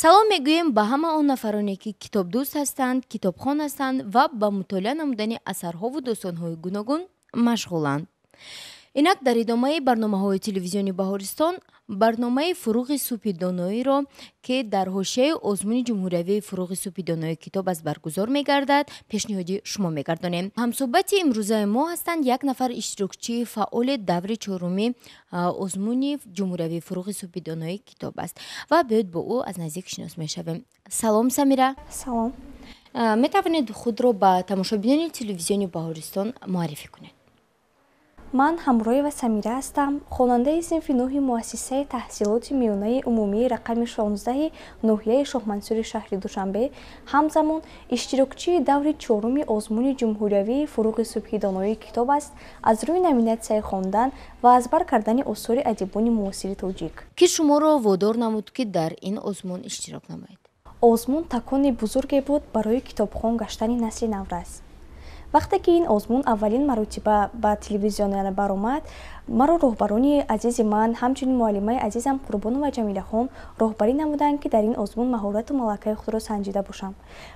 Салом мегӯем ба ҳама он нафароне, ки китобдӯст ҳастанд, китобхон ҳастанд ва ба мутолиа намудани асарҳову достонҳои гуногун машғуланд. Инак, дар идомаи барномаҳои телевизиони Баҳористон барномаи «Фуруғи субҳи доноиро», ки дар ҳошияи озмуни ҷумҳуриявии «Фуруғи субҳи донои китоб» аст, баргузор мегардад, пешниҳоди шумо мегардонем. Ҳамсӯҳбати имрӯзаи мо ҳастанд як нафар иштирокчии фаъоли даври чоруми озмуни ҷумҳуриявии «Фуруғи субҳи донои китоб» аст ва биёед, бо ӯ аз наздик шинос мешавем. Салом, Самира. Салом. Метавонед худро ба тамошобинони телевизиони Баҳористон муаррифӣ кунед? Ман Ҳамроева Самира ҳастам, хонандаи синфи нӯҳи муассисаи таҳсилоти миёнаи умумии рақами 16-и ноҳияи Шоҳмансури шаҳри Душанбе, ҳамзамон иштирокчии даври чоруми озмуни ҷумҳуриявии «Фуруғи субҳи доноии китоб» аст аз рӯи номинатсияи хондан ва аз бар кардани осори адибони муосири тоҷик. Ки шуморо водор намуд, ки дар ин озмун иштирок намоед? Озмун такони бузурге буд барои китобхон гаштани насли наврас. Вақте ки ин озмун аввалин маротиба ба телевизион баромад, маро роҳбарони азизи ман, ҳамчунин муаллимаи азизам Қурбонова Ҷамилахон роҳбарӣ намуданд, ки дар ин озмун маҳорату малакаи худро санҷида бошам.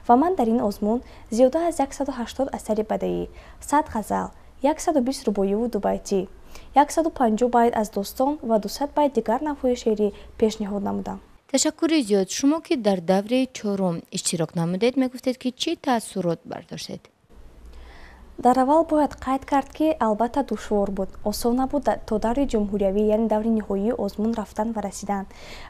Ва ман дар ин озмун зиёда аз 180 асари бадеӣ, 100 ғазал, 120 рубоиву дубайтӣ, 150 байт аз достон ва 200 байт дигар навъҳои шеърӣ пешниҳод намудам. Ташаккури зиёд. Шумо, ки дар даври чорум иштирок намудед, мегуфтед, ки чӣ таассурот бардоштед? Дар аввал бояд қайд кард, ки албатта душвор буд, осон набуд то даври ҷумҳуриявӣ, яъне даври ниҳоии озмун рафтан ва расидан.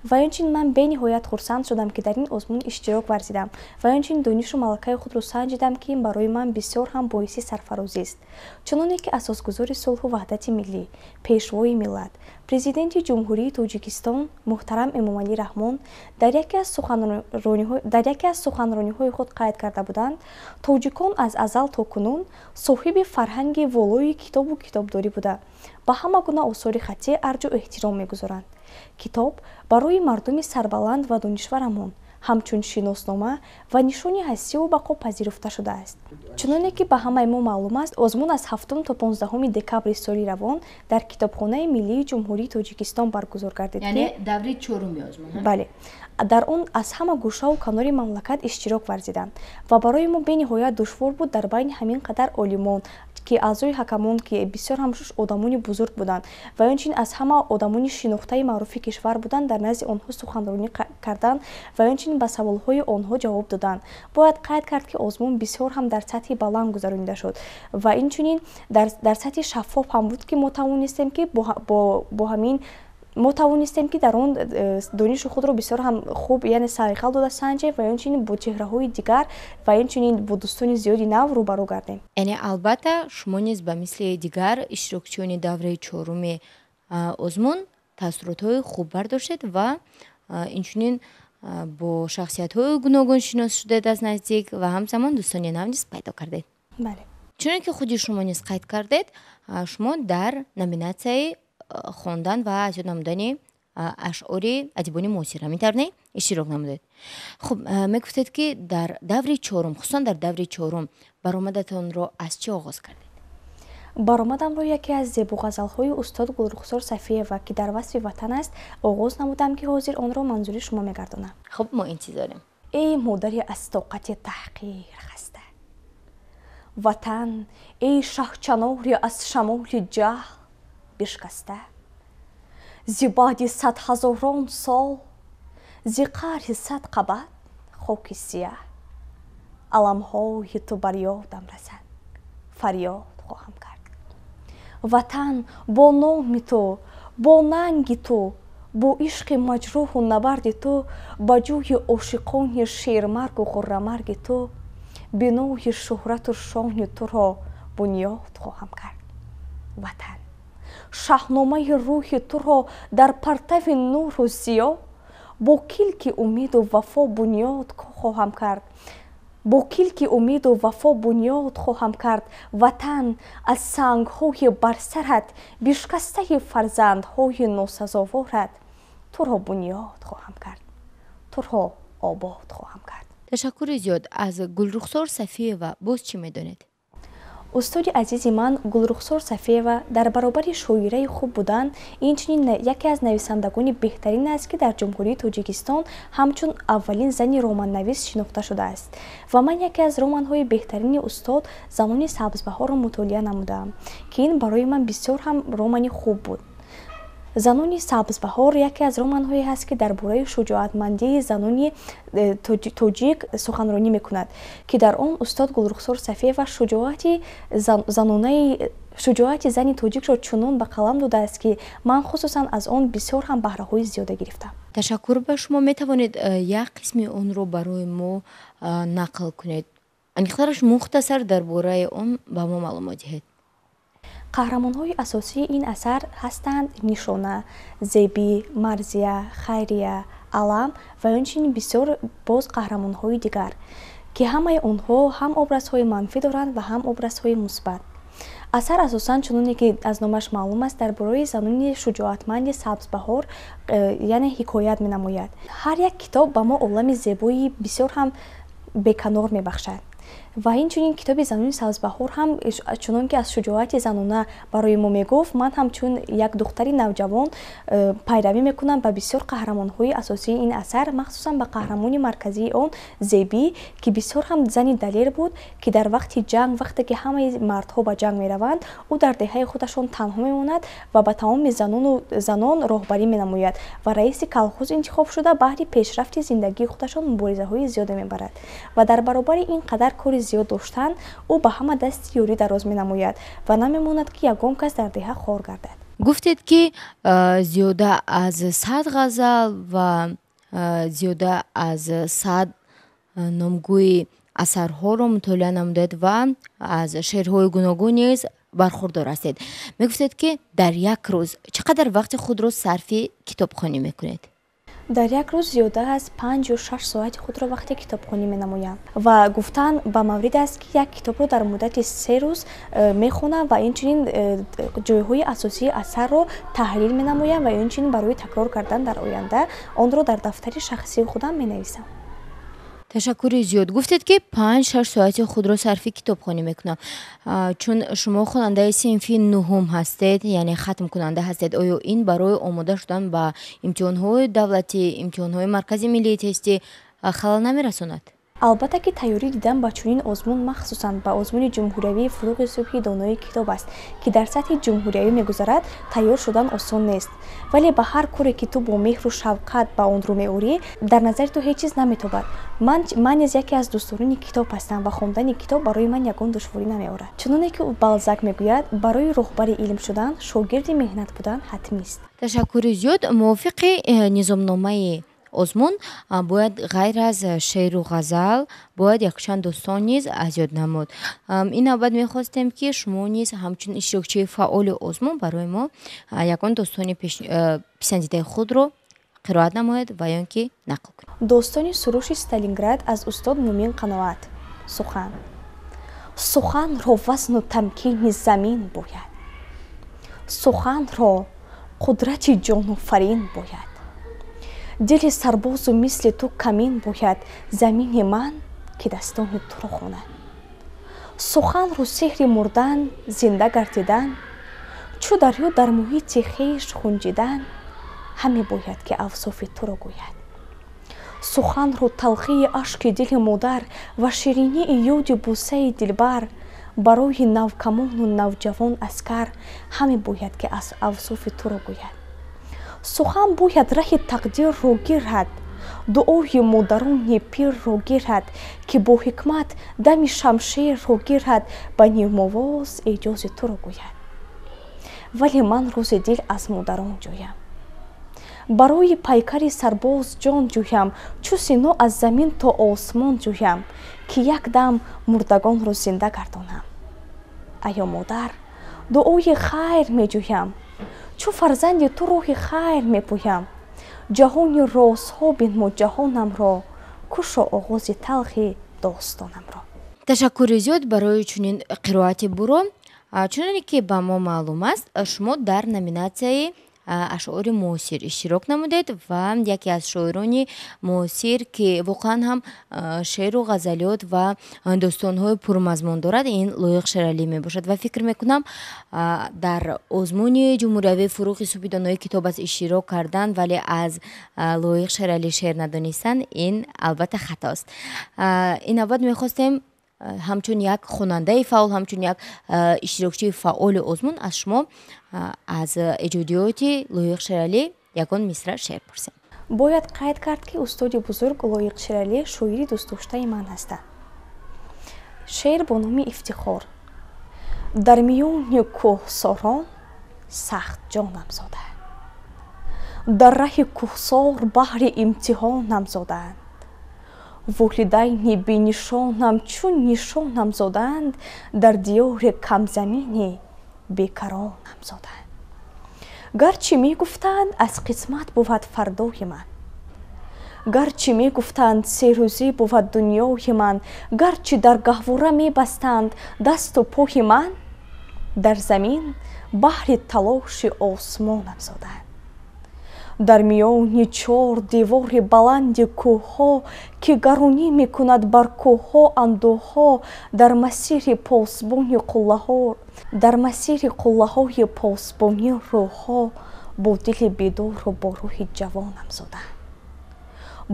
Ва инчунин ман бениҳоят хурсанд шудам, ки дар ин озмун иштирок варзидам ва инчунин донишу малакаи худро санҷидам, ки ин барои ман бисёр ҳам боиси сарфарозист. Чуноне ки асосгузори сулҳу ваҳдати миллӣ, Пешвои миллат, Президенти Ҷумҳурии Тоҷикистон муҳтарам Эмомалӣ Раҳмон дар яке аз суханрониҳои худ қайд карда буданд, тоҷикон аз азал то кунун соҳиби фарҳанги волои китобу китобдорӣ буда, ба ҳама гуна осори хаттӣ арҷу эҳтиром мегузоранд. Китоб барои мардуми сарбаланд ва донишварамон ҳамчун шиноснома ва нишони ҳастиву бақо пазируфта шудааст. Чуноне ки ба ҳамаи мо маълум аст, озмун аз 7 то 15 декабри соли равон дар Китобхонаи миллии Ҷумҳурии Тоҷикистон баргузор гардид. Яъне даври чоруми озмун. Бале, дар он аз ҳама гӯшаву канори мамлакат иштирок варзиданд ва барои мо бениҳоят душвор буд дар байни ҳамин қадар олимон, ки аъзои ҳакамон, ки бисёр ҳам одамони бузург буданд ва инчунин аз ҳама одамони шинохтаи маъруфи кишвар буданд, дар назди онҳо суханронӣ кардан ва инчунин ба саволҳои онҳо ҷавоб додан. Бояд қайд кард, ки озмун бисёр ҳам дар сатҳи баланд гузаронида шуд ва инчунин дар сатҳи шаффоф ҳам буд, ки мо тавонистем, ки бо ҳамин мо тавонистем, ки дар он донишу худро бисёр ҳам хуб, яъне сайқал дода санҷем ва инчунин бо чеҳраҳои дигар ва инчунин бо дӯстони зиёди нав рӯбарӯ гардем. Яъне албатта шумо низ ба мисли дигар иштирокчиёни давраи чоруми озмун таассуротҳои хуб бардоштед ва инчунин бо шахсиятҳои гуногун шинос шудед аз наздик ва ҳамзамон дӯстони нав низ пайдо кардед. Бале. Чуне ки худи шумо низ қайд кардед, шумо дар номинатсияи хондан ва аз ёд намудани ашъори адибони муосир, ҳамин тавр не, иштирок намудед. Хуб, мегуфтед, ки дар даври чорум, хусусан дар даври чорум баромадатонро аз чӣ оғоз кардед? Баромадамро яке аз зебоғазалҳои устод Гулрухсор Сафиева, ки дар васфи ватан аст, оғоз намудам, ки ҳозир онро манзури шумо мегардонам. Хуб, мо интизорем. Эй модари аз тоқати таҳқир хаста ватан, эй шаҳчанори аз шамоли ҷаҳл бишкаста, зи баъди садҳазорон сол, зи қаъри сад қабат хоки сияҳ, аламҳои ту бар ёдам расанд, фарёд хоҳам кард. Ватан, бо номи ту, бо нанги ту, бо ишқи маҷрӯҳу набарди ту, ба ҷӯи ошиқони шермаргу ғуррамарги ту бинои шӯҳрату шони туро бунёд хоҳам кард. Ватан, шаҳномаи рӯҳи туро дар партави нуру зиё бо килки умеду вафо бунёд хоҳам кард, бо килки умеду вафо бунёд хоҳам кард. Ватан, аз сангҳои барсарат бишкастаи фарзандҳои носазоворат туро бунёд хоҳам кард, туро обод хоҳам кард. Ташаккури зиёд. Аз Гулрухсор Сафиева боз чӣ медонед? Устоди азизи ман Гулрухсор Сафиева дар баробари шоираи хуб будан, инчунин яке аз нависандагони беҳтарин аст, ки дар Ҷумҳурии Тоҷикистон ҳамчун аввалин зани романнавис шинохта шудааст. Ва ман яке аз романҳои беҳтарини устод Занони сабзбаҳорро мутолиа намудаам, ки ин барои ман бисёр ҳам романи хуб буд. Занони сабзбаҳор яке аз романҳое ҳаст, ки дар бораи шуҷоатмандии занони тоҷик суханронӣ мекунад, ки дар он устод Гулрухсор Сафиева шуҷоати зани тоҷикро чунон ба қалам додааст, ки ман хусусан аз он бисёр ҳам баҳраҳои зиёда гирифтам. Ташаккур ба шумо. Метавонед як қисми онро барои мо нақл кунед, аниқтараш мухтасар дар бораи он ба мо маълумот диҳед. Қаҳрамонҳои асосии ин асар ҳастанд Нишона, Зебӣ, Марзия, Хайрия, Алам ва инчунин бисёр боз қаҳрамонҳои дигар, ки ҳамаи онҳо ҳам образҳои манфӣ доранд ва ҳам образҳои мусбат. Асар асосан, чуноне ки аз номаш маълум аст, дар бораи занони шуҷоатманди сабзбаҳор яъне ҳикоят менамояд. Ҳар як китоб ба мо олами зебои бисёр ҳам беканор мебахшад. Ва инчунин китоби Занони сабзбаҳор ҳам, чунон ки аз шуҷоати занона барои мо мегуфт, ман ҳам чун як духтари навҷавон пайравӣ мекунам ба бисёр қаҳрамонҳои асосии ин асар, махсусан ба қаҳрамони марказии он Зебӣ, ки бисёр ҳам зани далер буд, ки дар вақти ҷанг, вақте ки ҳамаи мардҳо ба ҷанг мераванд, ӯ дар деҳаи худашон танҳо мемонад ва ба тамоми занон роҳбарӣ менамояд ва раиси колхоз интихоб шуда, баҳри пешрафти зиндагии худашон муборизаҳои зиёде мебарад. Ва дар баробари ин қадар кори зиёд доштан, ӯ ба ҳама дасти ёрӣ дароз менамояд ва намемонад, ки ягон кас дар деҳа хор гардад. Гуфтед, ки зиёда аз 100 ғазал ва зиёда аз 100 номгӯи асарҳоро мутолиа намудед ва аз шеърҳои гуногун низ бархурдор ҳастед. Мегуфтед, ки дар як рӯз чӣ қадар вақти худро сарфи китобхонӣ мекунед? Дар як рӯз зиёда аз 5 ё 6 соати худро вақти китобхонӣ менамоям. Ва гуфтан ба маврид аст, ки як китобро дар муддати 3 рӯз мехонам ва инчунин ҷойҳои асосии асарро таҳлил менамоям ва инчунин барои такрор кардан дар оянда онро дар дафтари шахсии худам менависам. Ташаккури зиёд. Гуфтед, ки 5-6 соати худро сарфи китобхонӣ мекунам. Чун шумо хонандаи синфи нуҳум ҳастед, яъне хатмкунанда ҳастед, оё ин барои омода шудан ба имтиҳонҳои давлатӣ, имтиҳонҳои Маркази миллии тестӣ халал намерасонад? Албатта ки тайёрӣ дидан ба чунин озмун, махсусан ба озмуни ҷумҳуриявии «Фурӯғи субҳи донои китоб аст», ки дар сатҳи ҷумҳуриявӣ мегузарад, тайёр шудан осон нест. Вале ба ҳар коре ки ту бо меҳру шавқат ба он рӯ меорӣ, дар назари ту ҳеҷ чиз наметобад. Ман низ яке аз дӯстдорони китоб ҳастам ва хондани китоб барои ман ягон душворӣ намеорад. Чуноне ки Балзак мегӯяд, барои роҳбари илм шудан шогирди меҳнат будан ҳатмист. Ташаккури зиёд. Мувофиқи низомномаи озмун, бояд ғайр аз шеъру ғазал бояд якчанд достон низ аз ёд намуд. Ин навбат мехостем, ки шумо низ ҳамчун иштирокчии фаъоли озмун барои мо ягон достони писандидаи худро қироат намоед ва ё ки нақл кунед. Достони Суруши Сталинград аз устод Мумин Қаноат. Сухан. Суханро вазну тамкини замин бояд, суханро қудрати ҷонофарин бояд, дили сарбозу мисли ту камин бояд, замини ман, ки дастони туро хонад. Суханро сеҳри мурдан, зинда гардидан, чӯ дарё дар муҳити хеш хунҷидан ҳаме бояд, ки авсофи туро гӯяд. Суханро талхии ашки дили модар ва ширинии ёди бусаи дилбар барои навкамону навҷавон аскар ҳаме бояд, ки аз авсофи туро гӯяд. Сухан бояд раҳи тақдирро гирад, дуои модарони пирро гирад, ки бо ҳикмат дами шамшерро гирад, ба нимовоз эъҷози туро гӯяд. Вале ман рози дил аз модарон ҷӯям, барои пайкари сарбоз ҷон ҷӯям, чӯ сино аз замин то осмон ҷӯям, ки як дам мурдагонро зинда гардонам. Аё модар, дуои хайр меҷӯям, чӯ фарзанди ту роҳи хайр мепӯям. Ҷаҳони розҳо бинмо ҷаҳонамро, кушо оғози талхи достонамро. Ташаккури зиёд барои чунин қироати буро. Чуноне ки ба мо маълум аст, шумо дар номинатсияи ашъори муосир иштирок намудед ва яке аз шоирони муосир, ки воқеан ҳам шеъру ғазалиёт ва достонҳои пурмазмун дорад, ин Лоиқ Шералӣ мебошад. Ва фикр мекунам, дар озмуни ҷумҳуриявии «Фурӯғи субҳи донои китоб аст» иштирок кардан, вале аз Лоиқ Шералӣ шеър надонистан, ин албатта хатост. Ин навбат мехостем ҳамчун як хонандаи фаъол, ҳамчун як иштирокчии фаъоли озмун аз шумо аз эҷодиёти Лоиқ Шералӣ ягон мисра шеър пурсем. Бояд қайд кард, ки устоди бузург Лоиқ Шералӣ шоири дӯстдоштаи ман ҳастанд. Шеър бо номи «Ифтихор». Дар миёни кӯҳсорон сахтҷонам зодаанд, дар раҳи кӯҳсор баҳри имтиҳонам зодаанд, волидайни бенишонам чун нишонам зодаанд, дар диёри камзамини бекаронам зодаанд. Гарчи мегуфтанд, аз қисмат бувад фардои ман, гарчи мегуфтанд, серӯзӣ бувад дунёи ман, гарчи дар гаҳвора мебастанд дасту пои ман, дар замин баҳри талоши осмонам зодаанд. Дар миёни чор девори баланди кӯҳҳо, ки гаронӣ мекунад бар кӯҳҳо андӯҳҳо, дар масири посбони қуллаҳо, дар масири қуллаҳои посбонӣ рӯҳҳо, бо дили бедору бо рӯҳи ҷавонам зодаанд.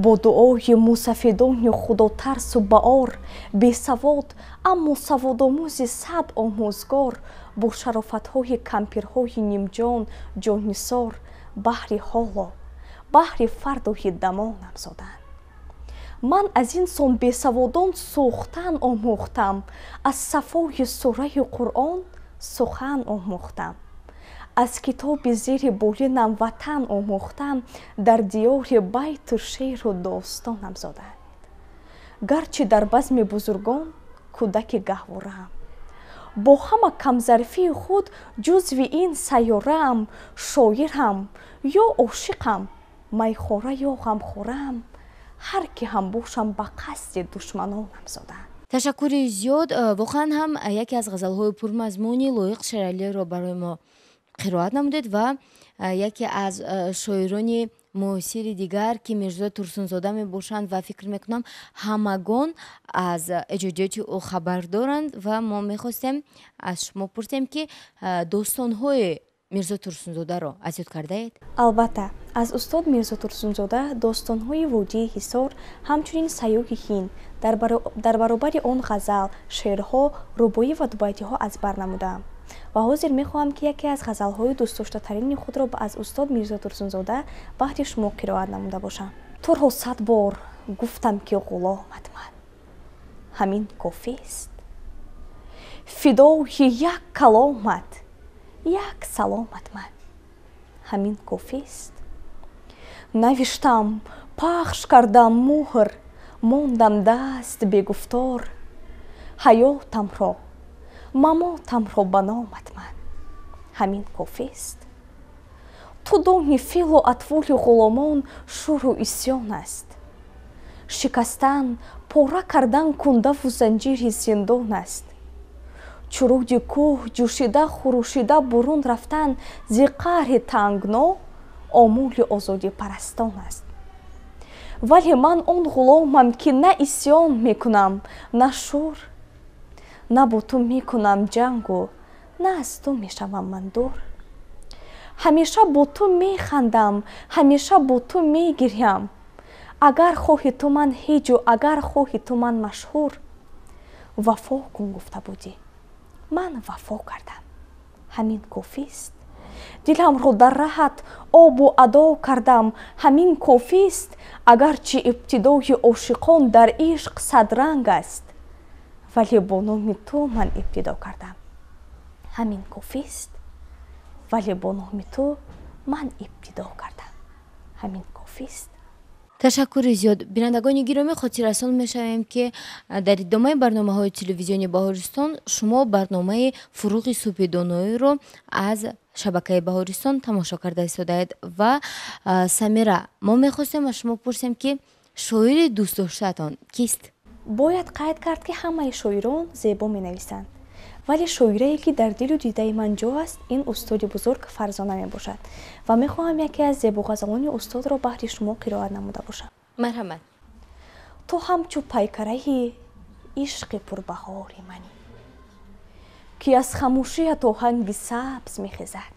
Бо дуои мусафидони худотарсу баор, бесавод, аммо саводомӯзи сад омӯзгор, бо шарофатҳои кампирҳои нимҷон ҷоннисор, баҳри ҳоло, баҳри фардои дамонам зодаанд. Ман аз ин сон бесаводон сӯхтан омӯхтам, аз сафои сураи Қуръон сухан омӯхтам, аз китоби зери болинам ватан омӯхтам, дар диёри байту шеъру достонам зодаанд. Гарчи дар базми бузургон кӯдаки гаҳвораам, бо ҳама камзарфии худ ҷузви ин сайёраам, шоирам ё ошиқам, майхора ё ғамхораам, ҳар ки ҳам бошам, ба қасди душманонам зодаанд. Ташаккури зиёд. Воқеан ҳам яке аз ғазалҳои пурмазмуни Лоиқ Шералиро барои мо қироат намудед. Ва яке аз шоирони муосири дигар, ки Мирзо Турсунзода мебошанд, ва фикр мекунам, ҳамагон аз эҷодиёти ӯ хабар доранд, ва мо мехостем аз шумо пурсем, ки достонҳои Мирзо Турсунзодаро аз ёд кардаед? Албатта, аз устод Мирзо Турсунзода достонҳои «Водии Ҳисор», ҳамчунин «Сайёҳи Ҳинд», дар баробари он ғазал, шеърҳо, рубоӣ ва дубайтиҳо аз бар намудаам. Ва ҳозир мехоҳам, ки яке аз ғазалҳои дӯстдоштатарини худро аз устод Мирзо Турсунзода баҳри шумо қироат намуда бошам. Туро 100 бор гуфтам, ки ғуломат ман, ҳамин кофист. Фидои як каломат, як саломат ман, ҳамин кофист. Навиштам, пахш кардам муҳр, мондам даст бегуфтор, ҳаётамро, мамотамро ба номат ман, ҳамин кофист. Ту дони, феълу атвори ғуломон шӯру исён аст, шикастан, пора кардан кундаву занҷири зиндон аст, чу руди кӯҳ ҷӯшида, хурӯшида бурун рафтан зи қаъри тангно омоли озодипарастон аст. Вале ман он ғуломам, ки на исён мекунам, на шӯр, на бо ту мекунам ҷангу, на аз ту мешавам ман дур. Ҳамеша бо ту механдам, ҳамеша бо ту мегирям, агар хоҳи ту ман ҳеҷу, агар хоҳи ту ман машҳур. Вафо кун гуфта будӣ, ман вафо кардам, ҳамин кофист. Диламро дар раҳат обу адо кардам, ҳамин кофист. Агарчи ибтидои ошиқон дар ишқ садранг аст, вале бо номи ту ман ибтидо кардам, ҳамин кофист. Вале бо номи ту ман ибтидо кардам, ҳамин кофист. Ташаккури зиёд. Бинандагони гиромӣ, хотиррасон мешавем, ки дар идомаи барномаҳои телевизиони Баҳористон шумо барномаи «Фурӯғи субҳи доноиро» аз шабакаи Баҳористон тамошо карда истодаед. Ва Самира, мо мехостем аз шумо пурсем, ки шоири дӯстдоштаатон кист? Бояд қайд кард, ки ҳамаи шоирон зебо менависанд. Вале шоирае, ки дар дилу дидаи ман ҷо аст, ин устоди бузург Фарзона мебошад ва мехоҳам яке аз зебоғазалони устодро баҳри шумо қироат намуда бошам. Марҳамат. Ту ҳамчу пайкараи ишқи пурбаҳори манӣ, ки аз хамӯшият оҳанги сабз мехезад.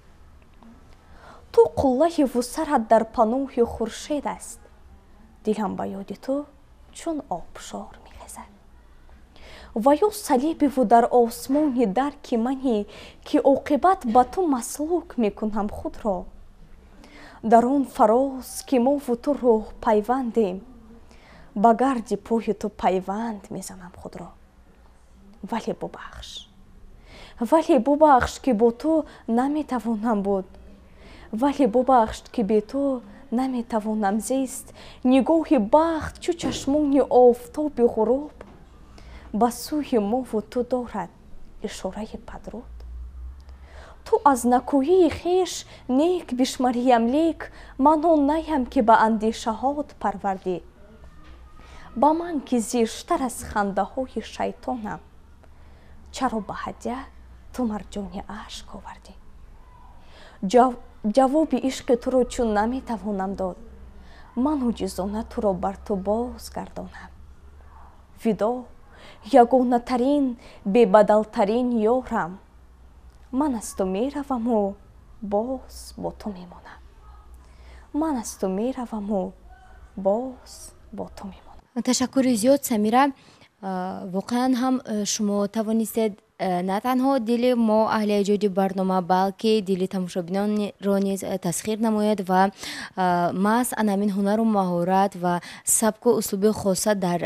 Ту қуллаи вусарат дар паноҳи хуршед аст, дилам ба ёди ту чун обшор мехезад. Ва ё салибиву дар осмони дарки манӣ, ки оқибат ба ту маслук мекунам худро. Дар он фароз, ки мову ту рӯҳ пайвандем, ба гарди пои ту пайванд мезанам худро. Вале бубахш, вале бубахш, ки бо ту наметавонам буд, вале бубахш, ки бе ту наметавонам зист. Нигоҳи бахт чу чашмони офтоби ғуруб ба сӯи мову ту дорад ишораи падруд. Ту аз накӯии хеш нек бишмариям, лек ман он наям, ки ба андешаҳот парвардӣ. Ба ман, ки зиштар аз хандаҳои шайтонам, чаро ба ҳадя ту марҷони ашк овардӣ? Ҷавоби ишқи туро чун наметавонам дод, ман мӯъҷизона туро бар ту боз гардонам. Видо, ягонатарин, бебадалтарин ёрам, ман аз ту мераваму боз бо ту мемонам, ман аз ту мераваму боз бо ту мемонам. Ташаккури зиёд, Самира. Воқеан ҳам шумо тавонистед на танҳо дили мо, аҳли эҷоди барнома, балки дили тамошобинонро низ тасхир намояд ва маҳз ана ҳамин ҳунару маҳорат ва сабку услуби хоса дар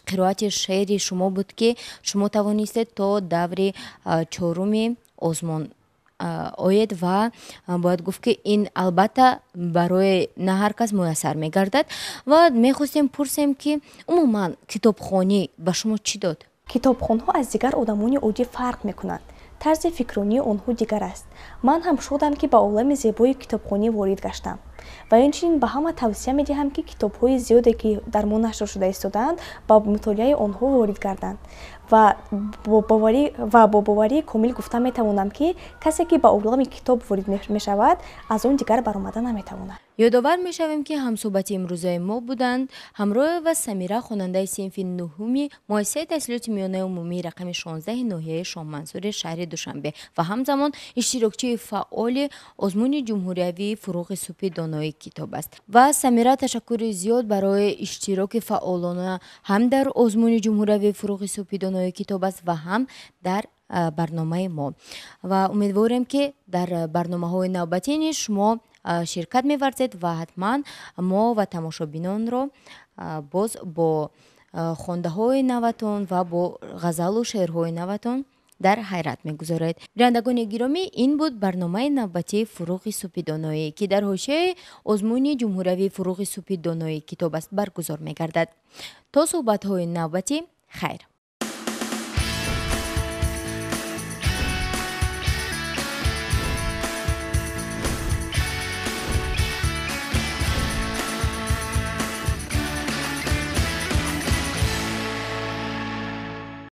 қироати шеъри шумо буд, ки шумо тавонистед то даври чоруми озмун оед. Ва бояд гуфт, ки ин албатта барои на ҳар кас муяссар мегардад. Ва мехостем пурсем, ки умуман китобхонӣ ба шумо чӣ дод? Китобхонҳо аз дигар одамони оддӣ фарқ мекунанд, тарзи фикронии онҳо дигар аст. Ман ҳам шодам, ки ба олами зебои китобхонӣ ворид гаштам ва инчунин ба ҳама тавсия медиҳам, ки китобҳои зиёде, ки дар мо нашр шуда истодаанд, ба мутолиаи онҳо ворид гарданд. Ва бо боварии комил гуфта метавонам, ки касе, ки ба олами китоб ворид мешавад, аз он дигар баромада наметавонад. Ёдовар мешавем, ки ҳамсӯҳбати имрӯзаи мо буданд Ҳамроева Самира, хонандаи синфи нуҳуми муассисаи таҳсилоти миёнаи умумии рақами 16 ноҳияи Шоҳмансури шаҳри Душанбе ва ҳамзамон иштирокчии фаъоли озмуни ҷумҳуриявии «Фурӯғи субҳи донои китоб» аст. Ва Самира, ташаккури зиёд барои иштироки фаъолона ҳам дар озмуни ҷумҳуриявии «Фурӯғи субҳи донои китоб» аст ва ҳам дар барномаи мо. Ва умедворем, ки дар барномаҳои навбатӣ низ шумо ширкат меварзед ва ҳатман мо ва тамошобинонро боз бо хондаҳои наватон ва бо ғазалу шеърҳои наватон дар ҳайрат мегузоред. Бинандагони гиромӣ, ин буд барномаи навбатии «Фурӯғи субҳи доноӣ», ки дар ҳошияи озмуни ҷумҳуриявии «Фурӯғи субҳи донои китоб» аст баргузор мегардад. То суҳбатҳои навбатӣ, хайр.